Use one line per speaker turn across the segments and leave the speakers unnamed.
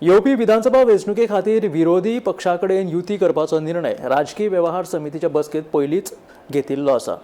येवपी विधानसभा वेंचणुके खातीर विरोधी पक्षा कडेन युती करपाचो निर्णय राजकी वेव्हार समितीच्या बसकेंत पयलींच घेतिल्लो आसा.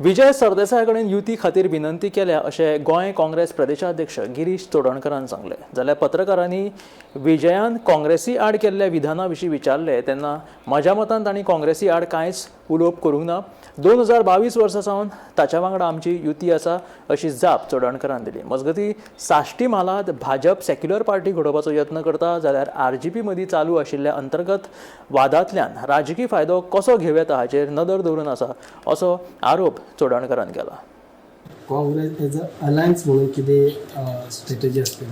विजय सरदेसाया कडेन युती खातीर विनंती केल्या अशें गोंय काँग्रेस प्रदेशाध्यक्ष गिरीश चोडणकारान सांगलें. जाल्यार पत्रकारांनी विजयान काँग्रेसी आड केल्ल्या विधाना विशीं विचारलें तेन्ना म्हज्या मतान तांणी काँग्रेसी आड कांयच उलोवप करूंक ना. 2022 वर्सा सावन ताच्या वांगडा आमची युती आसा अशी जाप चोडणकारान दिली. मजगतीं, साश्टी म्हालांत भाजप सेक्युलर पार्टी घडोवपाचो यत्न करता, जाल्यार आरजीपी मदीं चालू आशिल्ल्या अंतर्गत वादांतल्यान राजकी फायदो कसो घेवं येता हाचेर नदर दवरून आसा असो आरोप चोडणकारान केला.
काँग्रेस एज अ अलायन्स म्हणून कितें स्ट्रेटजी आसतली?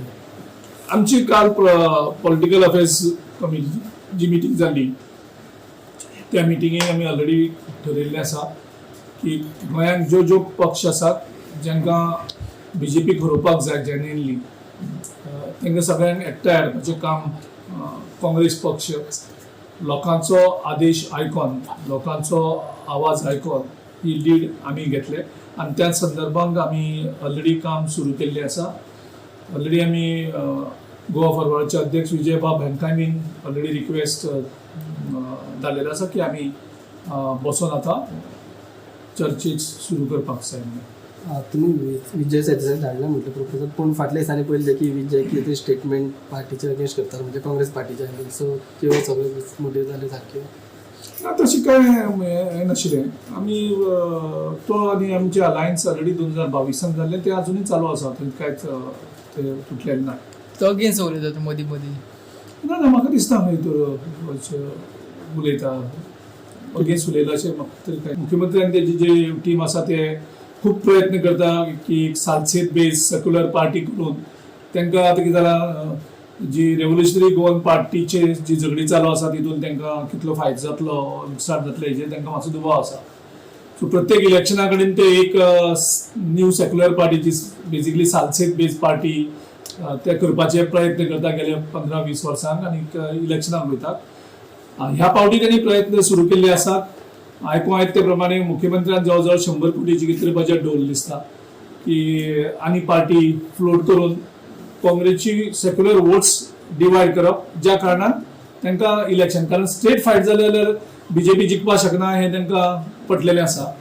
आमची काल पॉलिटिकल अफेर्स कमिटीची जी मिटींग जाल्ली, त्या मिटिंगेक आमी ऑलरेडी ठरयल्लें आसा की गोंयांत ज्यो ज्यो पक्ष आसात जांकां बीजेपीक हरोवपाक जाय जेन्युइनली, तांकां सगळ्यांक एकठांय हाडपाचें काम काँग्रेस पक्ष लोकांचो आदेश आयकोन, लोकांचो आवाज आयकोन ही लीड आमी घेतले आनी त्या संदर्भात आमी ऑलरेडी काम सुरू केल्लें आसा. ऑलरेडी आमी गोवा फॉरवर्डाचे अध्यक्ष विजय बाब हांकांय बीन ऑलरेडी रिक्वेस्ट धाडलेलो आसा की आमी बसोन आतां चर्चेक सुरू करपाक जाय म्हणून.
तुमी विजय सरदेसाय धाडला म्हटलं प्रपोजल, पूण फाटल्या दिसांनी पळयलें की विजय कितें तरी स्टेटमेंट पार्टीचे अगेन्स्ट करता, म्हणजे काँग्रेस पार्टीच्या. सो त्यो सगळ्यो मोटीव जाल्यो सारक्यो?
ना, तशें कांय हें नाशिल्लें. आमी तो आनी आमचे अलायन्स ऑलरेडी 2022 जाल्लें, तें अजुनूय चालू आसा. थंय कांयच तें तुटलेलें ना.
तो अगेन्स्ट उलयता तूं मदीं मदीं.
ना ना, म्हाका दिसना खंय तर अशें उलयता, अगेन्स्ट उलयला अशें म्हाका तरी कांय. मुख्यमंत्री आनी तेजी जी टीम आसा ते खूब प्रयत्न करता की एक सालसेत बेज सेक्युलर पार्टी करून तांकां आतां कितें जालां, जी रेव्होल्युशनरी गोवन पार्टीचे जी झगडी चालू आसा तितून तांकां कितलो फायदो जातलो, लुकसाण जातलें हेजेर तांकां मातसो दुबाव आसा. सो प्रत्येक इलेक्शना कडेन ते एक न्यू सेक्युलर पार्टी, जी बेजिकली सालसेत बेज पार्टी, ते करपाचे प्रयत्न करता गेले 15-20 वर्सांक आनी इलेक्शनाक वयतात. ह्या फावटी त्यांनी प्रयत्न सुरू केल्ले आसात. आयकूंक आयक ते प्रमाणे मुख्यमंत्र्यान जवळ जवळ 100 कोटीची कितें तरी बजेट दवरलें दिसता की आनी पार्टी फ्लोट करून काँग्रेसची सेक्युलर वोट्स डिवायड करप, ज्या कारणान तांकां इलेक्शन, कारण स्ट्रेट फायट जालें जाल्यार बीजेपी जिखपाक शकना हें तांकां पटलेलें आसा.